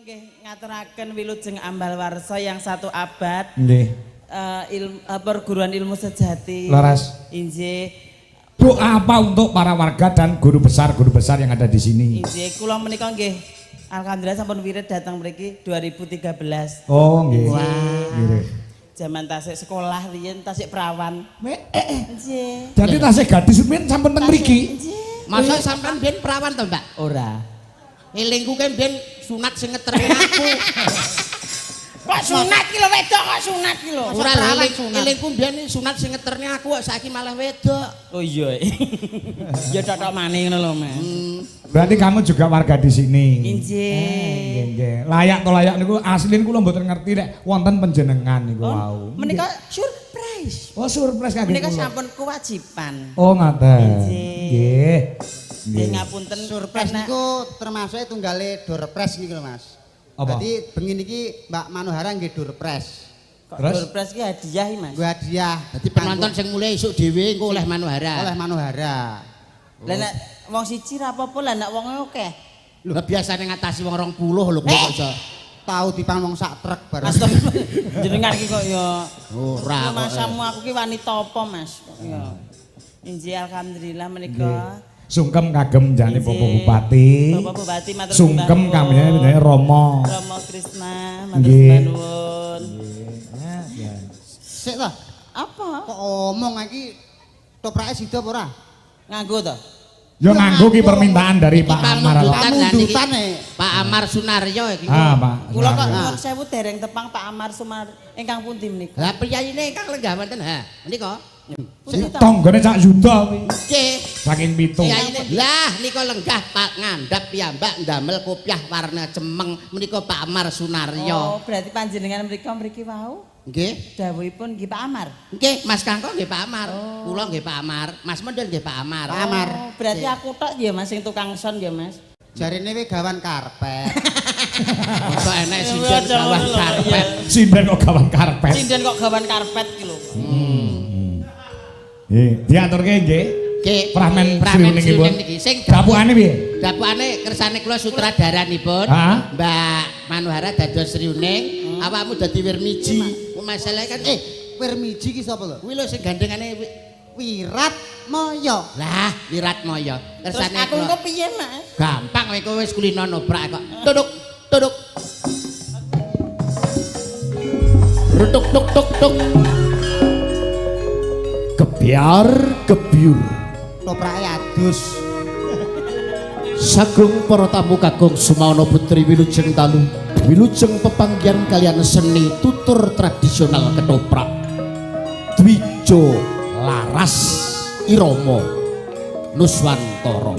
nggih ngaturaken wilujeng ambal warsa yang satu abad. Nggih. Perguruan ilmu sejati. Leres. Injih. Doa apa untuk para warga dan guru besar yang ada di sini? Injih, kula menika nggih alhamdulillah sampun wirid datang mriki 2013. Oh, nggih. Nggih. Zaman tasik sekolah riyen, tasik perawan. Nggih. Jadi tasih gadis rumiyin sampun teng mriki. Nggih. Masa sampean biyen perawan to, Mbak? Ora. Elingku kan biyen sunat sing ngeterke aku. Kok sunat ki lho, wedok kok sunat ki lho. Ora lho, elingku biyen sunat sing ngeterne aku kok saiki malah wedok. Oh iya. Ya tok-tok maning ngono lho, Mas. Berarti kamu juga warga di sini. Injih. Nggih, nggih. Layak to layak niku asline kula mboten ngerti nek wonten panjenengan niku Oh, wau. menika surprise. Oh, surprise kagem Menika kula. sampun kewajiban. Oh, ngaten. Injih. Nggih. Nggih, ngapunten Surprise karena- niku termasuk tunggale doorprize niku lho, Mas. Apa? Dadi bengi niki Mbak Manohara nggih doorprize. Kok Terus? Doorprize ki hadiah iki, Mas. Nggo hadiah. Dadi penonton sing mulai esuk dhewe engko oleh Manohara. Oleh Manohara. Lah nek wong siji ra apa-apa, lah nek wonge akeh. Lah biasane ngatasi wong 20 lho kok iso. Tau dipan wong sak truk bareng. Astagfirullah. Jenengan iki kok ya Ora kok. Masamu aku ki wanita apa, Mas? Kok ya. Injih, alhamdulillah menika. Sungkem kagem jane Injih. Bapak Bupati. Bapak Bupati matur Sungkem sembah kami nuwun. jane Romo. Romo Krisna matur Nggih. sembah nuwun. Nggih. Ya. Sik ta. Apa? Kok omong iki toprake sida apa ora? Nganggo to? Yo nganggo ki permintaan dari Pak Amar. Pamundutan lah niki. Pamundutan e. Pak Amar Sunaryo iki. Ah, Pak. Kula kok Sunaryo. nuwun sewu dereng tepang Pak Amar Sumar ingkang pundi menika? Lah priyayine ingkang lenggah wonten ha. Menika. Pundi to? Tanggane Cak Yuda kuwi. Nggih. Saking pitu. Priyayine. Lah nika lenggah Pak ngandhap piyambak ndamel kopiah warna cemeng menika Pak Amar Sunaryo. Oh, berarti panjenengan mriko mriki wau Nggih. dawuhipun nggih Pak Amar. Nggih, Mas Kangko nggih Pak Amar. Kula nggih Pak Amar. Mas Mendel nggih Pak Amar. Pak Amar. Oh, berarti aku tok ya Mas sing tukang son ya Mas. Jarine wi gawan karpet. Mosok enek sinden gawan karpet. Sinden kok gawan karpet. Sinden kok gawan karpet ki lho. Nggih, diaturke nggih. Nggih. Pramen Pramen sriuningipun. Sriuning niki sing Dapukane piye? Dapukane kersane kula sutradaranipun Ah. Mbak Manohara dados Sriuning, awakmu dadi Wirmiji. Masalahe kan Wirmiji ki sapa lho? kuwi lho sing gandengane Wirat Maya. Lah, Wiratmaya. Terus Kersane aku kula- engko piye Mas? Gampang kowe wis kulino nobrak kok. Tuduk, tuduk. Rutuk tuk tuk tuk. Gebyar gebyur. Toprake adus. Sagung para tamu kakung Sumawana Putri wilujeng talu. Wilujeng pepanggihan kalian seni tutur tradisional ketoprak. Dwijo Laras Irama Nuswantara.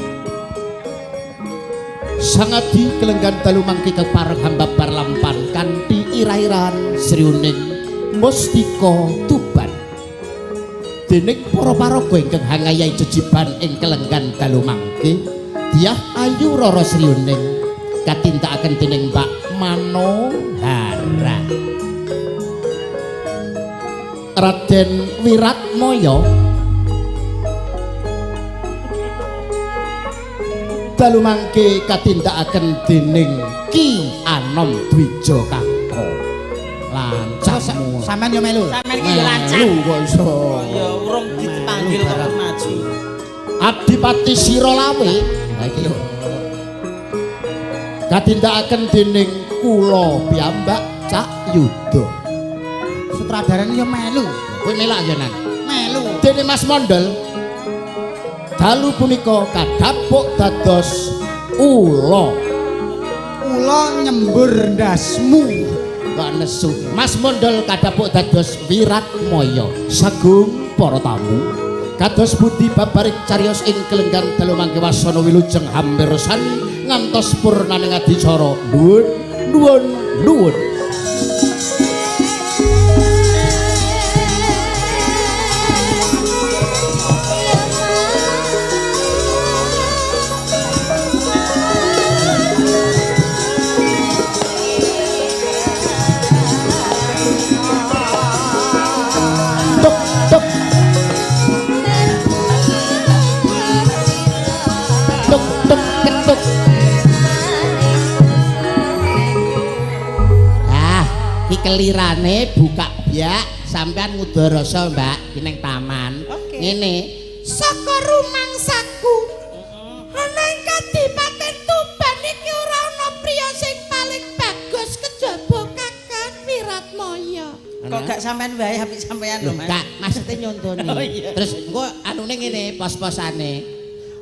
Sangadi kelenggan dalu mangke kepareng hambabar lampan kanthi irah-irahan sriuning Mustika Tuban. Dening para paraga ingkang hangayahi jejiban ing kelenggan dalu mangke, Dyah Ayu Rara Sriuning katindakaken dening Mbak Manohara. Raden Wiratmaya dalu mangke katindakaken dening Ki Anom Dwija Kangko. Lancar. Sampeyan yo melu. Sampeyan ki ya lancar. Melu kok iso. Ya urung dipanggil kok maju. Adipati Sirolawe. Ha iki lho. Katindakaken dening kula piyambak Cak Yuda. Sutradarane yo melu. Kowe melak ya Nan. Melu. Dene Mas Mondol dalu punika kadhapuk dados ula. Ula nyembur ndasmu. Kok nesu. Mas Mondol kadhapuk dados Wiratmaya. Sagung para tamu kados pundi babaring cariyos ing kelenggan dalu mangke wasana wilujeng hampirsani ngantos purnaning adicara. Nuwun nuwun nuwun. Tuk tuk tuk tuk ketuk. Kelirane buka biak sampean ngudarasa, Mbak, ki ning taman. Oke. Ngene, saka rumangsaku ana ing Kadipaten Tuban iki ora ana priya sing paling bagus kejaba Kakang Wiratmaya. Kok gak sampean wae apik sampean lho, Lho, Mas. gak, maksudnya nyontoni. Oh, iya. Terus engko anune ngene, pos-posane.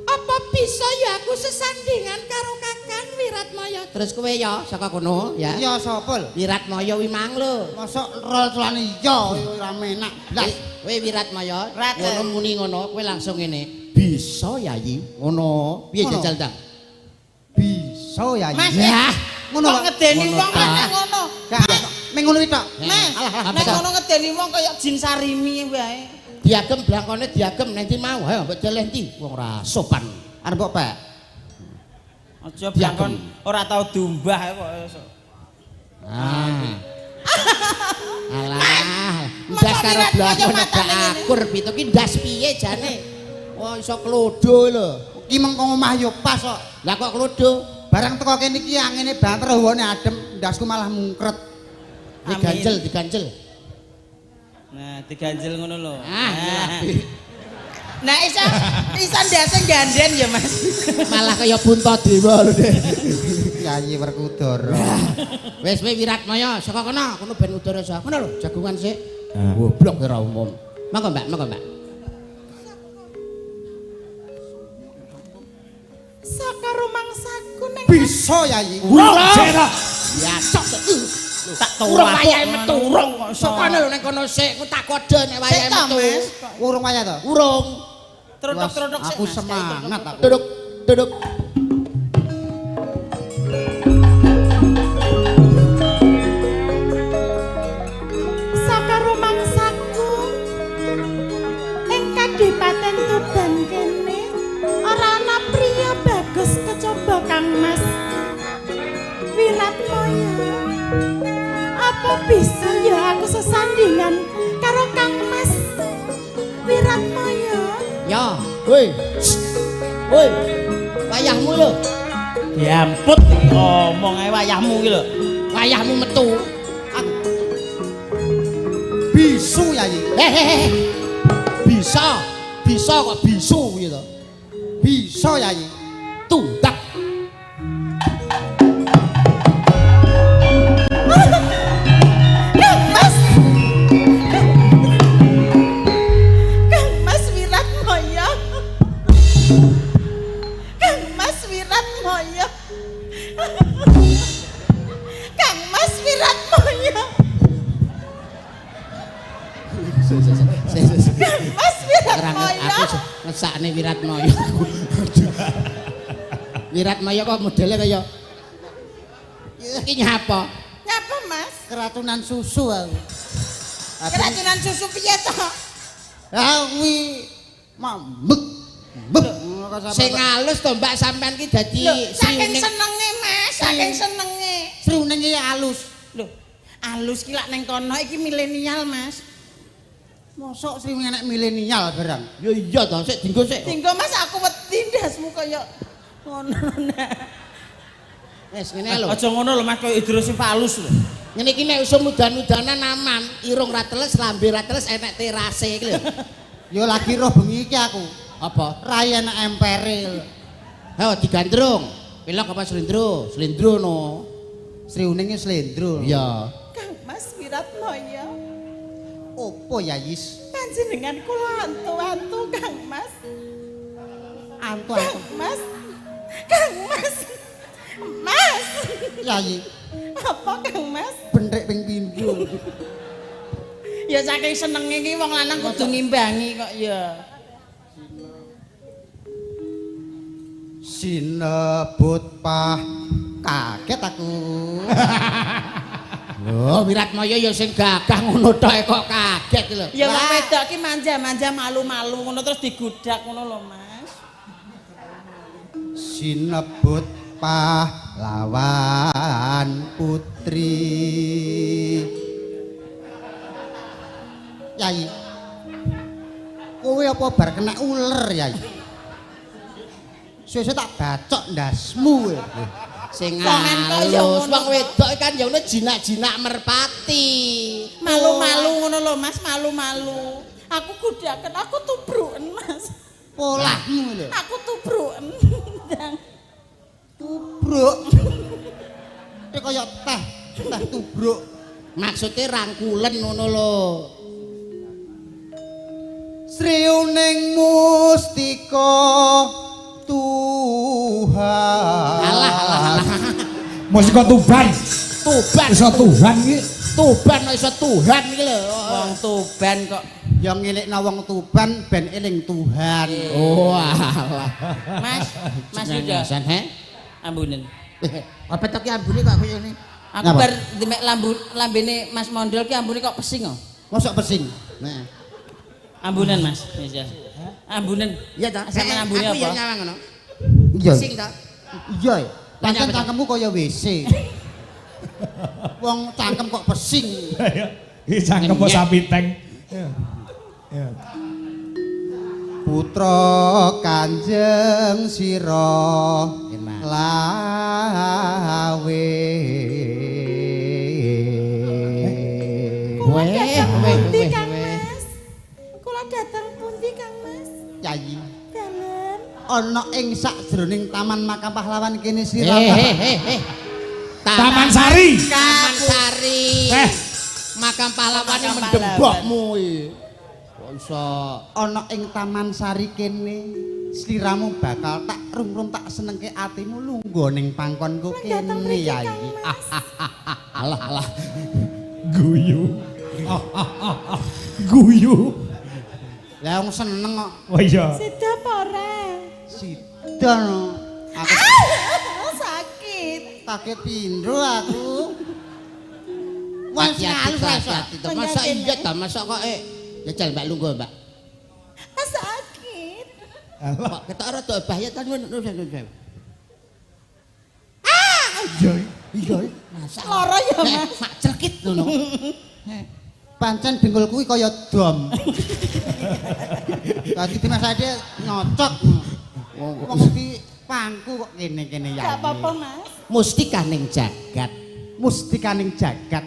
Apa bisa ya aku sesandingan karo Kakang Wiratmaya? Terus kowe ya saka kono ya. Iya sapa lho? Wiratmaya wi mang lho. Mosok rol celane iya ora menak blas. Kowe Wiratmaya, Raten. ngono muni ngono, kowe langsung ngene. Bisa Yayi, ngono. Piye Ngono. jajal tang? Bisa Yayi. Mas, Yah. Ngono Kok kok. ngedeni Ngono wong ta. nek ngono. Gak meng ngono iki tok. Mas, Alah, alah, nek apa? ngono ngedeni wong kaya jin sarimi wae. Diagem blangkone diagem nanti mau, ayo mbok jeleh ndi? Wong ora sopan. Arep mbok pek. Aja blangkon ora tau diumbah kok iso. Ah. Alah, ndas karo Wiratmaya blangkon matane gak ngene. akur pitu ki ndas piye jane? Wah iso klodo lho. Ki mengko omah yo pas kok. Lah kok klodo? Barang teko kene iki angine banter hawane adem, ndasku malah mungkret. Amin. Diganjel, diganjel. Nah, diganjel ngono lho. Ah, Nah. apik. Nah, iso iso ndase ganden ya, Mas. Malah kaya Puntadewa lho, Dek. Yayi Werkudara. Wis kowe Wiratmaya saka kono, kono ben udara saka. Kono lho, jagongan sik. Goblok ora umum. Monggo, Mbak, monggo, Mbak. Saka rumangsaku ning Bisa Yayi. Sik ta. Ya cok. tak Urung wayahe metu. Urung kok iso. Saka kono lho ning kono sik, ku tak kode nek wayahe Sik ta, metu. Mas. Urung wayah to? Urung. Trotok-trotok sik. Aku Mas. semangat aku. Duduk, duduk. Saka rumangsaku ing Kadipaten Tuban kene ora ana priya bagus kejaba Kang Mas Wiratmaya. Apa bisa ya aku sesandingan karo Kang Mas Wiratmaya? Ya, woi. Woi. Wayahmu lho, Diamput iki omong ae wayahmu iki lho. wayahmu metu. Aku. Bisu Yayi. Hehehe. Bisa, bisa kok bisu kuwi to. Bisa Yayi. Tuntak. Kang Mas. Kang Mas Wiratmaya. Kang Mas Wiratmaya. Kang Mas Wiratmaya. Kang Mas Wiratmaya. Aku ngesakne Wiratmaya. Wiratmaya kok modelnya kaya iki nyapa? Nyapa, Mas? Keracunan susu aku. Keracunan susu piye to? Ah kuwi mambek. Mbek. Sing halus to Mbak sampean ki dadi Lho, saking sriuning. senenge, Mas, saking senenge. Sriuning iki alus. Lho, alus ki lak neng kono iki milenial, Mas. Mosok sriuning enek milenial barang. Ya iya to, sik dinggo sik. Dinggo Mas aku wedi ndasmu kaya ngono nah. Wis ngene lho. Aja ngono lho Mas kaya hidrosefalus lho. Ngene iki nek usum udan-udanan aman, irung ra teles, lambe ra teles, enek terase iki lho. Ya lagi roh bengi iki aku. Apa? Rai enek empere lho. Ayo digandrung. Pilok apa slendro? Slendro no. Sriuning iki slendro. Iya. Kang Mas Wiratmaya. Opo ya Yis? Panjenengan kula antu-antu Kang Mas. Antu-antu. Kang Mas. Kang Mas. Mas. Yayi, Apa Kang Mas? bentrek ping pindho. Ya saking senenge iki wong lanang kudu ngimbangi kok ya. Sinebut pah kaget aku. Lho, Wiratmaya ya sing gagah ngono tok kok kaget lho. Ya wong wedok ki manja-manja malu-malu ngono terus digudak ngono lho, Mas. Sinebut pahlawan putri. Yai. Kowe apa bar kena uler, Yai? Suwe-suwe tak bacok ndasmu kowe. Sing Komen kok ya halus. ngono Wong to. wedok kan ya ngono jinak-jinak merpati. Malu-malu ngono lho Mas, malu-malu. Aku kudaken, aku tubruken Mas. Polahmu lho. Aku tubruken. Ndang. Tubruk. Iki kaya teh, teh tubruk. Maksudnya rangkulen ngono lho. Sriuning mustika Tuhan. Alah alah alah. Mustika Tuban. Tuban. Iso Tuhan iki. Tuban kok iso Tuhan iki lho. Wong Tuban kok. Ya ngelingno wong Tuban ben eling Tuhan. Oh alah. Mas, Mas Yuda. Cengengesan, he? Ambunen. Apa to ki ambune kok koyo ngene? Aku Ngapa? bar demek lambu lambene Mas Mondol ki ambune kok pesing kok. Mosok pesing. Nah. Ambunan Mas. Iya. Ambunan. Iya ta? Sampeyan ambune Aku ya apa? nyawang ngono. Iya. Pesing ta? Iya. Pancen Apa, cangkemmu kaya WC. Wong cangkem kok pesing. Iki cangkem kok sapi tank. Iya. Iya. Putra Kanjeng Sira Enak. lawe. Kula Weh, dateng weh, pundi weh, Kang weh. Mas? Kula dateng pundi Kang Mas? Yayi, Dalem. ana ing sakjroning Taman Makam Pahlawan kene sira. Eh eh eh eh. Taman Sari. Taman Sari. Eh. Makam pahlawan Makam mendembokmu iki. Kok iso Ana ing Taman Sari kene sliramu bakal tak rum-rum tak senengke atimu lungguh ning pangkonku Kula dateng kene mriki Yayi. Kang Mas. alah alah. Guyu. Guyu. Lah wong seneng kok Oh iya. Sida apa ora? sida no. Aku Sakit. sakit pindho aku. Wong sing Hati-hati halus to, ra iso. hati-hati to. Masa iya ta, masa kok jajal Mbak lungguh, Mbak. Ah, sakit. Kok ketok rada bahaya ta nuwun nuwun nuwun. Iya. Iya, masa. Lara ya Mas. Mak celkit ngono. Pancen dengkul kuwi kaya dom. Dadi dimasake nyocok. Wong di pangku kok kene-kene ya. Gak apa-apa Mas. Mustikaning jagat. Mustikaning jagat.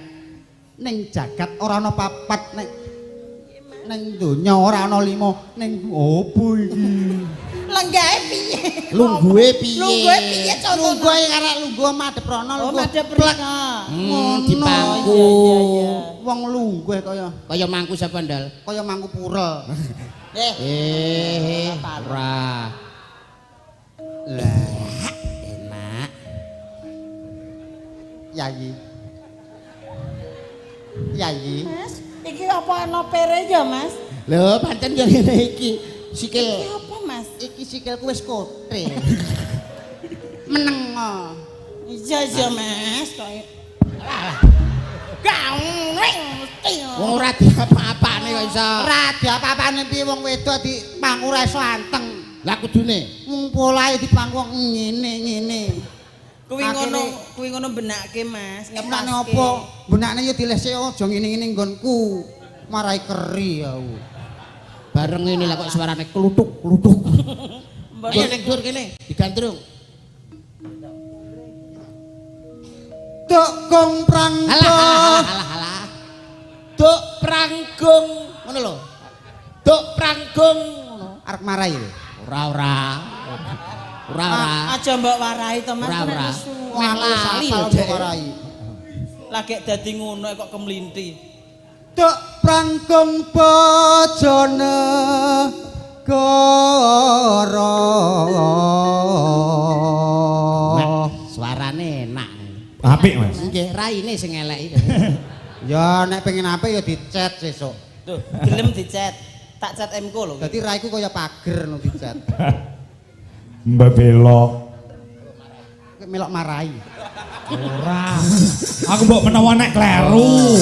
Ning jagat ora ana papat nek ning donya ora ana lima ning opo iki. Lenggahe piye? Lungguhe piye? Lungguhe piye contoh? Lungguh ae karek lungguh madhep rono Oh, lungguh. madhep Plek. rika. Ngono. Dipangku. Iya, iya, iya. Wong lungguh kaya Kaya mangku sapa ndal? kaya mangku purel. Eh, Eh, ora. Lah, Enak. Yayi. Yayi. Mas, iki apa ana pere ya, Mas? Lho, pancen yo ngene iki. Sikil Iki apa, Mas? Iki sikilku wis kote. Meneng. Iya, iya, Mas. Kok Gaung mesti. wong ora diapa-apane kok iso. Ora diapa-apane piye wong wedok dipangku ora iso anteng. Lah kudune Wong polahe dipangku wong ngene ngene. Kuwi ngono, kuwi ngono benake, Mas. Benakne Ngepaske. apa? Benakne ya dilesik aja ngene-ngene nggonku. Marai keri aku. bareng ngene lah kok suarane kluthuk-kluthuk. Mbok Ayo ning dhuwur kene, digandrung. Dok gong prang Alah alah alah alah. Duk pranggung ngono lho. Duk pranggung ngono. Arep marai lho. Ora ora. Ora ora. Aja mbok warai to, Mas. Ora Nek ora. nesu. Meh lali lho Apal Dek. mbok warai. Lagi dadi ngono kok kemlinti. Dok prangkong bojone goro. Mak, suarane enak. Apik, Mas. Nggih, raine sing elek iki. Ya nek pengen apik ya dicet sesuk. Tuh, gelem dicet. Tak cat MK lho. Dadi raiku kaya pager no dicet. Mbak Belok. Kowe melok marai. Ora. Aku mbok menawa nek kleru.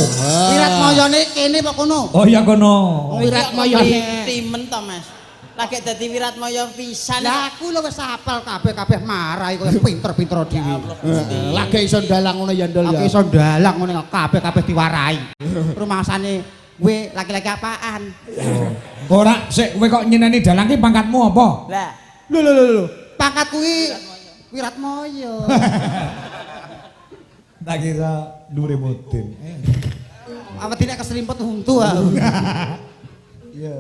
Wirat moyone kene apa kono? Oh iya kono. Wirat moyone. Timen to, Mas. Lagi dadi Wiratmaya pisan. Lah aku lho wis apal kabeh-kabeh marai kaya pinter-pinter dhewe. Lagi iso ndalang ngono ya ndol Aku ya. iso ndalang ngono kabeh-kabeh diwarai. Rumangsane kowe laki-laki apaan? Ora, sik kowe kok nyeneni dalang ki pangkatmu apa? Lah, Lho lho lho lho. Pangkat kuwi Wiratmoyo. Tak kira Nure Mudin. Awet nek keserimpet untu aku. Iya.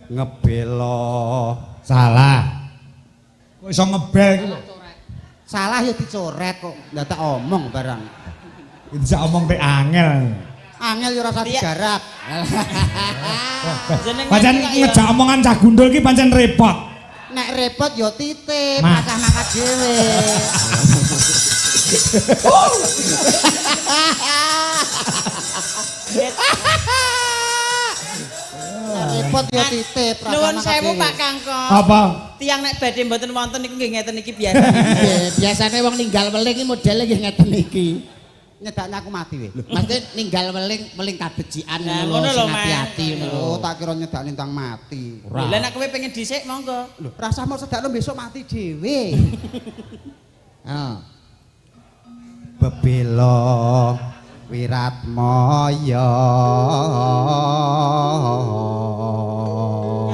Ngebelo. Salah. Kok iso ngebel iki lho? Salah ya dicoret kok. Ndak tak omong barang. Bisa omong tek angel. Angel ya ora usah digarap. Jenengan Pancen iki kok ya- ngejak omongan cah gundul iki pancen repot. Nek repot ya titip, Mas. rasah mangkat dhewe. Nek repot ya titip, rasah Nuwun mangkat sewu dhewe. Pak Kangko. Apa? Tiang nek badhe mboten wonten niku nggih ngeten iki biasa. Nggih, biasane wong ninggal weling iki modele nggih ngeten iki. Nyedakne aku mati weh. Maksudnya ninggal weling, weling kabecikan Nah, ngono ngono lho, lho, sing Mas. ati-ati ngono lho. Oh, tak kira nyedakne tentang mati. Ora. Lah nek kowe pengen dhisik monggo. Lho, rasah mau sedakno besok mati dhewe. Heeh. Bebela Wiratmaya.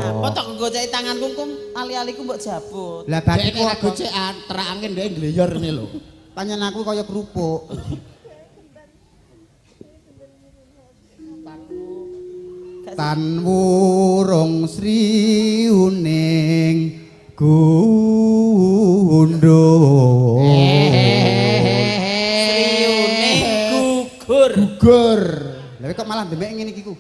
Apa tok goceki tanganku kum ali-aliku mbok jabut. Lah Dek batiku ora gocekan, terak angin ndek ngleyor ngene lho. Panjen aku kaya kerupuk. Tan wurung sri uning gundul. Sriune gugur. Gugur. Lah kok malah demek ngene iki ku.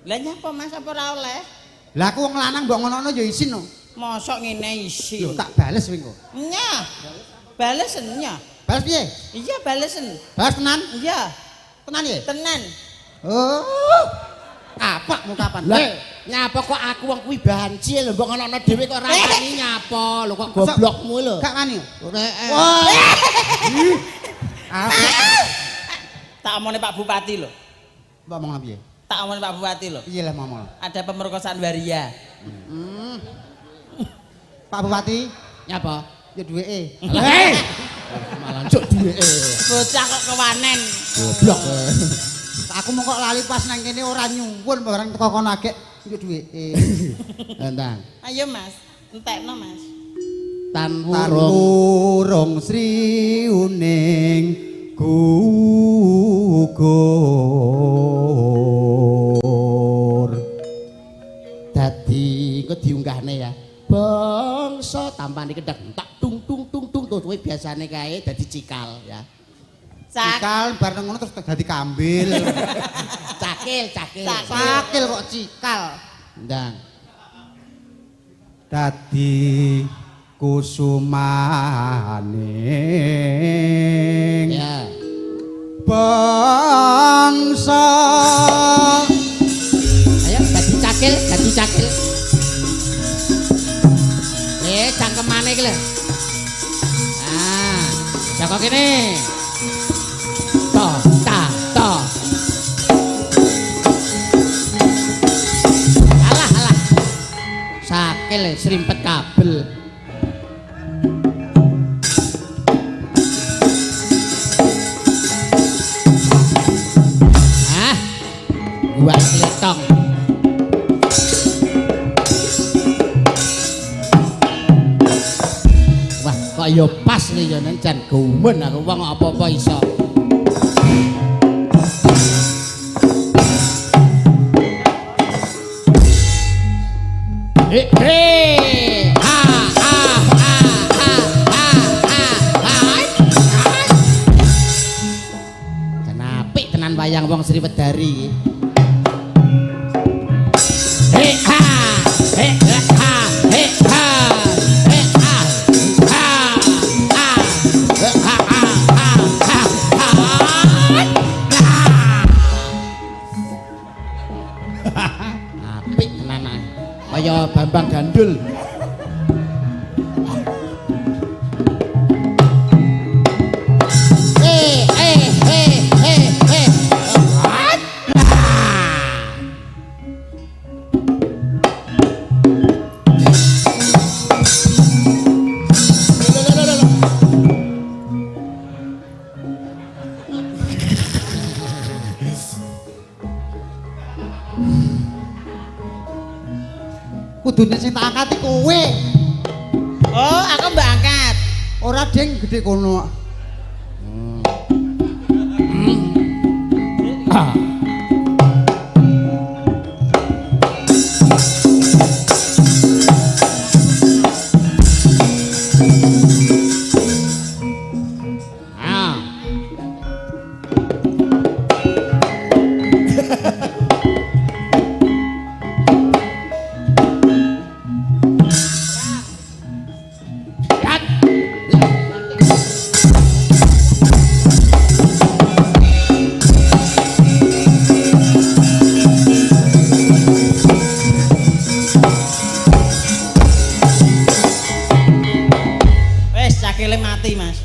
Lah nyapa Mas apa ora oleh? Lah aku wong lanang mbok ngono-ngono ya isin no. Mosok ngene isi. Lho tak bales kowe engko. Nyah. Balesen nyah. Bales piye? Iya balesen. Bales tenan? Iya, Tenan ya? tenan. Oh. Kapakmu kapan? Lah, nyapa kok aku wong kuwi banci lho mbok ngono-ngono dhewe kok ora wani nyapa lho kok goblokmu lho. Gak wani. Ora. Wah. Apa? Tak omone Pak Bupati lho. Mbok omong piye? Tak omone Pak Bupati lho. Piye lah ngomong? Ada pemerkosaan waria. Pak Bupati, Nyapa? ya duweke. Hei. Malah cuk duweke. Bocah kok kewanen. Goblok. Aku mau kok lali pas nang kene ora nyuwun barang teko kono agek ya duweke. Entang. Ayo Mas, entekno Mas. Tan Tan wurung wurung sri uning gugur. dadi engko diunggahne ya. Bangsa tampane kendhang tak tung tung tung tung tuh kowe biasane kae dadi cikal ya. Cak. Cikal bareng ngono terus dadi kambil. Cakil, cakil. Cakil. Sakil kok cikal. Ndang. Dadi kusumaning Ya. bangsa. Ayo dadi cakil, dadi cakil. Cangkemane iki lho. Ah, joko kene. To, ta, to. Alah, alah. Sakil serimpet kabel. Ah. Gua kletong. Wah, kok ya pas nih ya jan gumun aku wong apa-apa iso. He he ha ha ha ha ha ha ha. Jan apik tenan wayang wong Sriwedari iki. He ha he ha he ha he ha ha ha ha ha ha ha ha. Apik tenan ae. Kaya Bambang Gandul. Eh eh eh eh eh. Lho, lho, lho, lho. Kudune sing tak angkat iki kowe. Oh, aku mbak angkat. Ora ding gede kono. Ah. Ah. Yat. Wes cakile mati, Mas.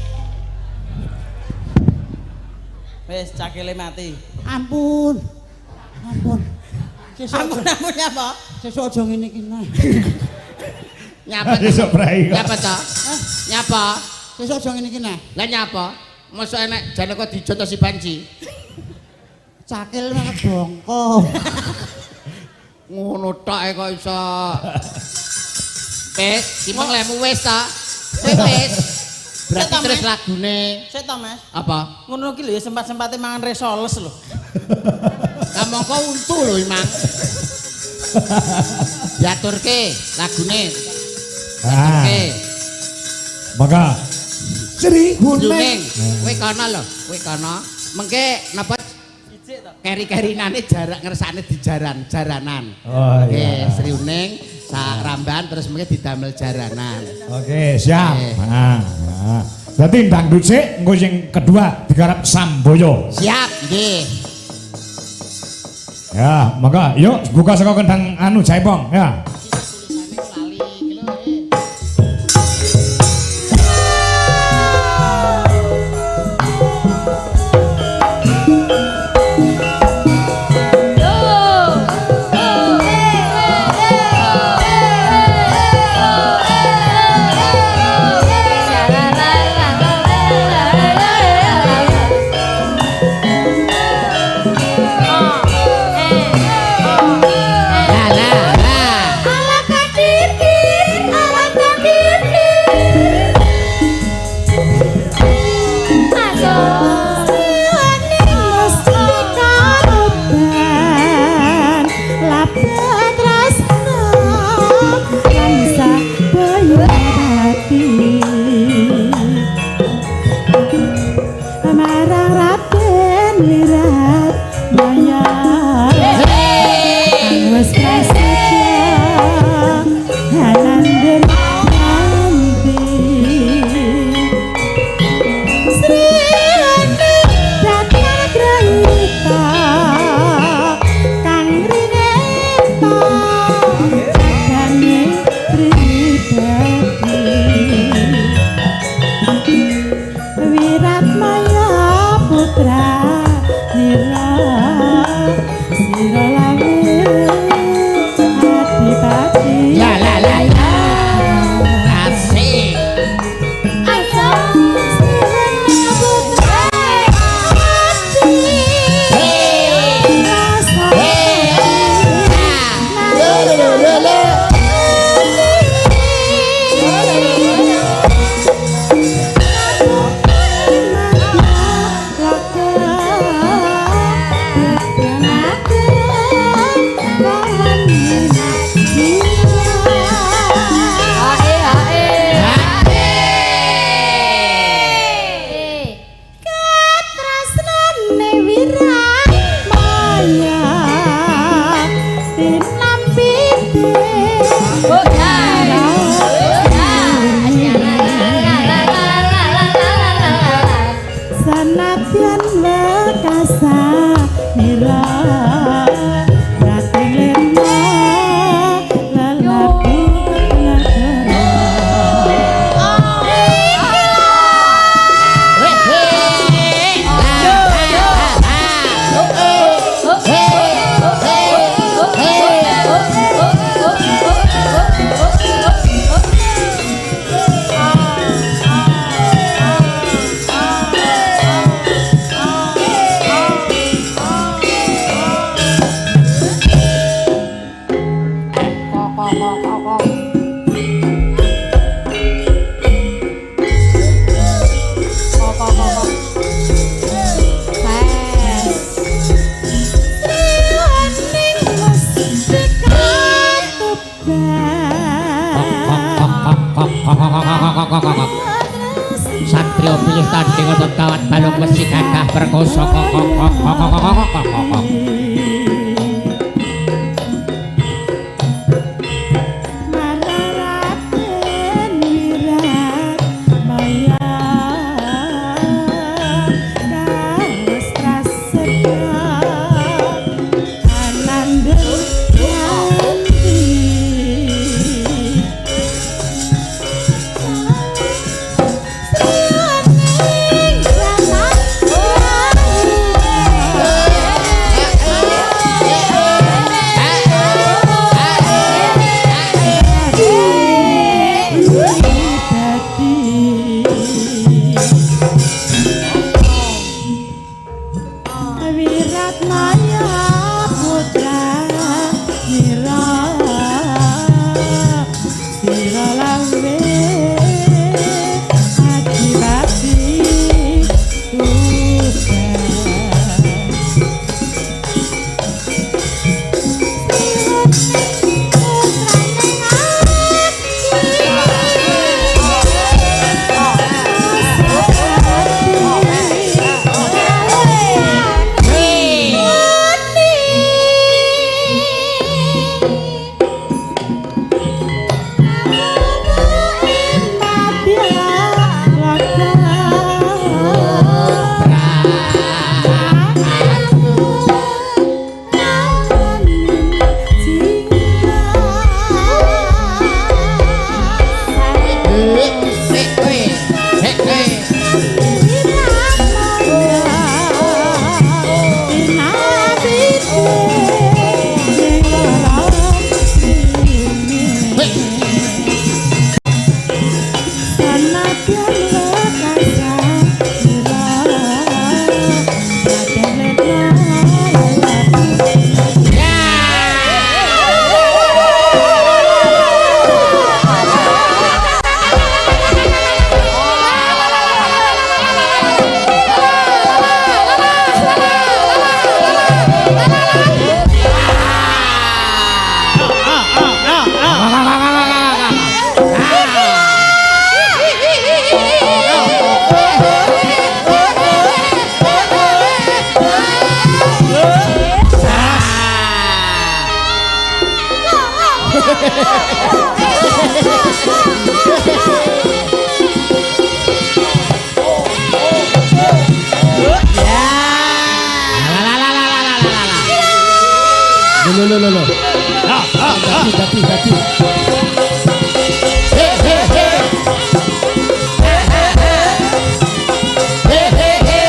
Wes cakile mati. Ampun. Ampun. Sesuk Ampun ampun apa? sesuk aja ngene iki nah. Nyapa? Besok prei kok. Nyapa to? Nyapa? Sesuk aja ngene iki nah. Lah nyapa? Mosok enek Janaka dijotosi banci. Cakil malah bongko. Ngono tok e kok iso. Wis, timeng lemu wis ta. Wis wis. Berarti Sik to, terus Mas. lagune Sik to, Mas. apa? Ngono ki lho ya sempat-sempate mangan risoles lho. Lah mongko untu lho imang. Diaturke lagune. Ah. Diaturke. Maka Sri Kuning. Huning. Kowe kono lho, kowe kono. Mengke napa Ijik to. keri-kerinane jarak ngersakne di jaran, jaranan. Oh Oke, iya. Sri Uning sak ramban terus mengke didamel jaranan. Oke, siap. Oke. Nah, nah. Berarti dangdut sik, engko sing kedua digarap Samboyo. Siap, nggih. Ya, maka yuk buka saka kendang anu Jaipong ya. Tulisane lali iki lho. Eh. La la la. Ala kadir dir, ala kadir dir. Siwane mustika tuban, labet tresno lan sabaya hati. Marang Raden Wiratmaya. Wes prasetya hanandir nanti. Sri Hati Datar Grahita kang rineta jagane pribadi. Wiratmaya putra nira sira lawe adipati. La la la la. Asik. Katresnane Wiratmaya tinampi Sanadyan wekasa nira rating lena lelaku negara. Hey. Pilih tanding otot kawat balung wesi gagah perkoso kok kok kok kok kok kok kok kok. Mararaten Wirat Maya Kastraseta Ananda Yanti. Wirat Maya Putra Mira Sira lawe Adipati Tuban. Lho lho lho lho. Dadi dadi dadi. He he he. He he he.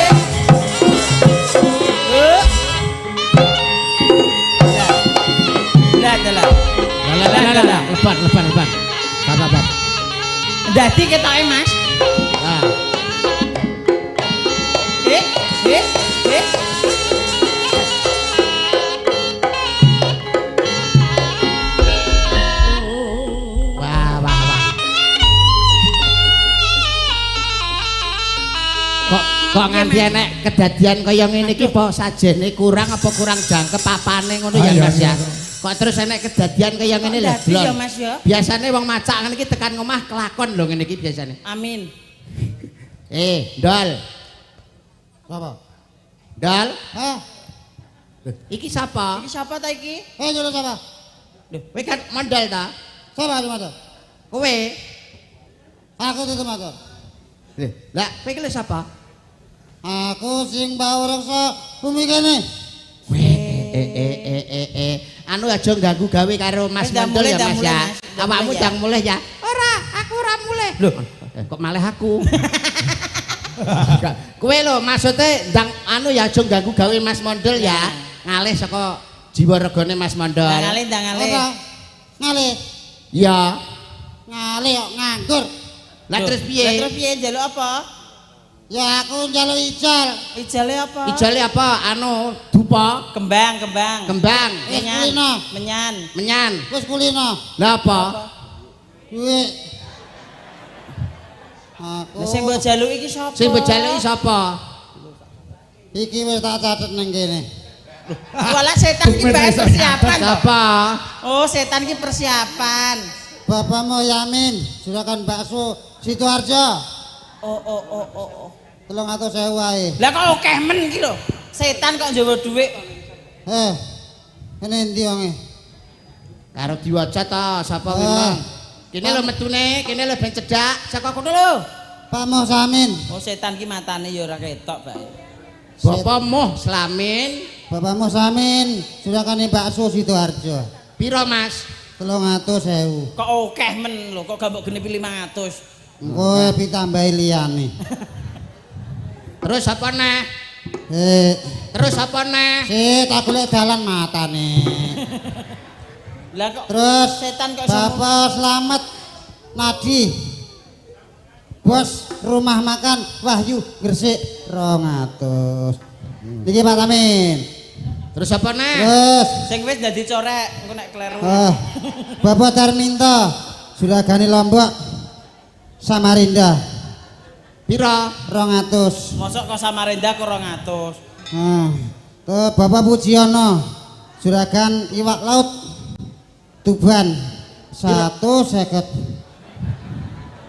Lah dalah. Lah lah lah lah. Leban leban leban. Bab bab. Dadi ketoke Mas. Lah. Eh, eh, eh. Wah wah wah. Kok kok nganti enek kedadian kaya ngene iki apa sajene kurang apa kurang jangkep apane ngono ya Ah, iya, Mas ya. iya. Kok terus enek kedadian kaya ngene lho, Dadi Blon. ya Mas ya. Biasane wong macak ngene iki tekan ngomah kelakon lho ngene iki biasane. Amin. Eh, Ndol. Sapa? Ndol, Hah? iki sapa? Iki sapa ta iki? Eh, nyuruh sapa? Kowe kan mondol ta? Sapa aku matur? Kowe. Aku tutup matur. Lah, kowe iki lho sapa? Aku sing bau reksa bumi kene. Eh eh eh eh eh. Anu aja ganggu gawe karo Mas Wis, ndang Mondol mulih, ya ndang Mas mulih, ya. Mas. Ndang Awakmu mulih ya. ndang mulih ya. Ora, aku ora mulih. Lho, kok malih aku? Kowe lho maksude ndang anu ya aja ganggu gawe Mas Mondol ya. Ngalih saka jiwa regane Mas Mondol. Ndang ngalih, ndang ngalih. Apa? Ngalih. Iya. Ngalih kok nganggur. Lah terus Lah piye? terus piye njaluk apa? Ya aku njaluk ijol. Ijale apa? Ijole apa? Anu, dupa, Kembang, kembang. kembang, Wis Menyan. kulino. Menyan. menyan. Wis kulino. Lah apa? Duit. Aku Lah sing mbok jaluki iki sapa? Sing mbok jaluki sapa? iki wis tak catet ning kene. Walah setan iki bae persiapan to. Sapa? Oh, setan iki persiapan. Bapakmu Yamin, juragan bakso Sidoarjo. Oh, oh, oh, oh, oh. 300.000 ae. Lah kok akeh men iki lho. Setan kok njawa dhuwit. Eh. Kene endi wonge? Karo diwaca ta, sapa kuwi Ah. mang? Kene lho metune, kene lho ben cedhak. Saka kono lho. Pak Moh Samin. Oh setan ki matane ya ora ketok, Pak. Bapak Moh Slamin. Bapak Moh Samin, juragane bakso Sidoarjo. Piro, Mas? 300.000. Kok akeh men lho, kok gak mbok genepi 500. Engko ditambahi liyane. Terus apa neh? Eh, Terus apa neh? sik tak golek dalan matane. Lah kok Terus setan kok iso Bapak Slamet Nadi. Bos rumah makan Wahyu Gresik 200. Niki Pak Tamin. Terus apa neh? Terus sing wis dadi corek, engko nek kleru. ah, Bapak Darminto juragane Lombok Samarinda Piro? 200. Mosok kok Samarinda kok 200. Nah, tuh Bapak Pujiono juragan iwak laut Tuban 150.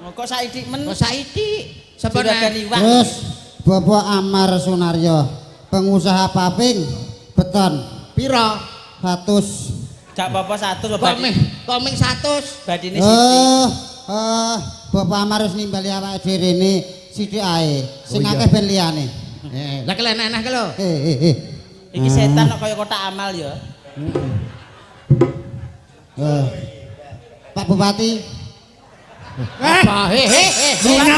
Oh, kok saiki men Kok saiki? Sapa juragan neh? iwak. Terus Bapak Amar Sunaryo pengusaha paving beton Piro? 100. Gak apa-apa 100 Kok kok ming kok ming 100? badine sithik. Eh, eh, Bapak Amar wis nimbali awake dhewe rene sithik ae. Sing Oh, iya. akeh ben liyane. Eh, lah kelek enak lho. Eh, eh, eh. Iki setan kok kaya kotak amal ya. Eh. Pak Bupati, Apa? He he he. Lunga,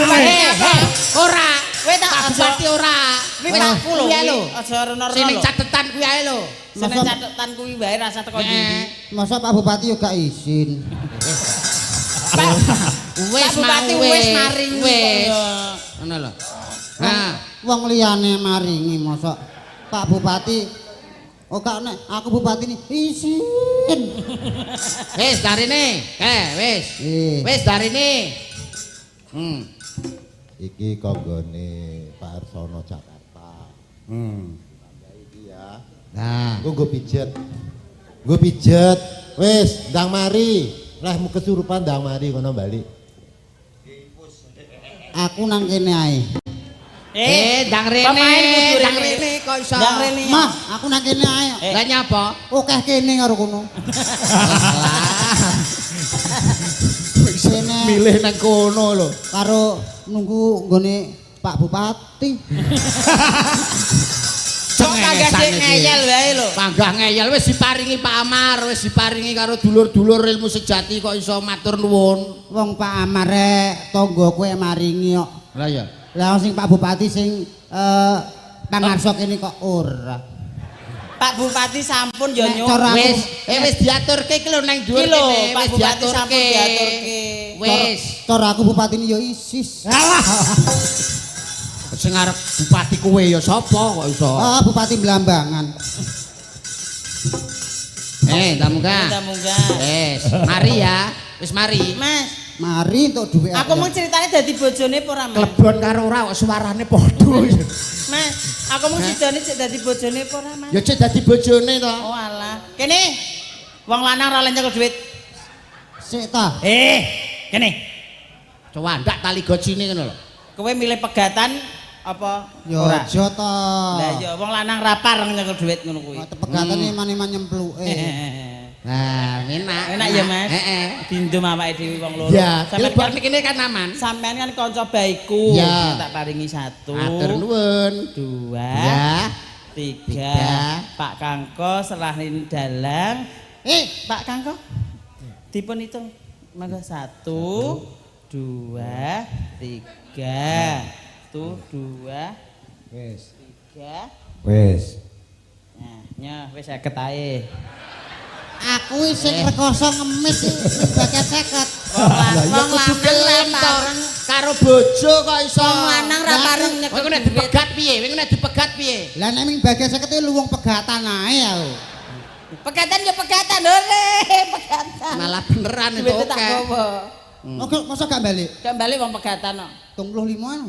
Ora. Kowe tak Pak Bupati ora. Kuwi pakku lho. Kuwi lho. Aja rena-rena Sing ning lho. catetan kuwi ae lho. Sing ning catetan kuwi wae rasa teko ndi. Eh, masa Pak Bupati yo gak izin. Pak Wis Pak Bupati mau wis maringi kok Wis. ya. Ngono lho. Nah, Wong liyane maringi mosok Pak Bupati. Oh gak nek aku bupati ini izin. wis darine. Eh, wis. Eh. Wis darine. Iki konggone Pak Arsono Jakarta. Iki ya. Nah, Engko nggo pijet. Nggo pijet. Wis, ndang mari. Lehmu kesurupan ndang mari kono balik. Aku nang kene ae. eh, ndang rene, Pemain kudu ndang rene. rene kok iso. Ndang rene. Mah, aku nang kene ae. Eh. Lah nyapa? Akeh kene karo kono. Lah, Kene milih nang kono lho. karo nunggu nggone Pak Bupati. Kok panggah sik ngeyel wae lho. Panggah ngeyel wis diparingi Pak Amar, wis diparingi karo dulur-dulur ilmu sejati kok iso matur nuwun. Wong Pak Amar rek tangga kowe maringi kok. Lah iya. Lah sing Pak Bupati sing pangarsa kene kok ora. Pak Bupati sampun ya Nek nyuk. cara aku- Wis, wis diaturke iki lho nang dhuwur Iki lho, kene, Pak wis Bupati diaturke. sampun diaturke. Wis. Cara aku bupati ini ya ISIS. Sing arep bupati kowe ya sapa kok iso? Ah, Bupati Blambangan. Eh, tak munggah. Tak munggah. Wis, mari ya. Wis mari. Mas, Mari entuk dhuwit. aku mau ceritane dadi bojone apa ora, Mas? Klebon karo ora kok suarane padha. Mas, aku mau sidane cek dadi bojone apa ora, Mas? Ya cek dadi bojone to. Oh alah. Kene. Wong lanang ora oleh nyekel dhuwit. Sik ta. Eh, kene. Cuwandak tali gojine ngono lho. Kowe milih pegatan apa Ya ora? aja ta. Lah ya wong lanang ra pareng nyekel dhuwit ngono kuwi. Pegatane iman-iman nyempluke. Nah, enak. Enak ya, Mas? Heeh. Dindum awake dhewe wong loro. Ya, Sampeyan kan kan kene kan aman. sampean kan kanca baikku. Ya. Tak paringi satu. Matur nuwun. Dua, Ya. tiga. Tiga. Pak Kangko serahin dalang. Eh, Pak Kangko. Dipun hitung. Mangga satu, dua, tiga. Satu, dua, Wis. tiga. Wis. Nah, nyoh wis 50 ae. aku sing rekoso ngemis iki bagian 50. Wong Kudu lanang ra gelem to. pareng. Karo bojo kok iso. Wong lanang ra pareng nyekel Kowe nek duit. dipegat piye? Kowe nek dipegat piye? Lah nek ming bagian 50 iki luwung pegatan ae aku. Pegatan ya pegatan, ore, pegatan. Malah beneran itu Duitnya tak oke. gawa. Oke, masa gak balik? Gak balik wong pegatan kok. 35 anu.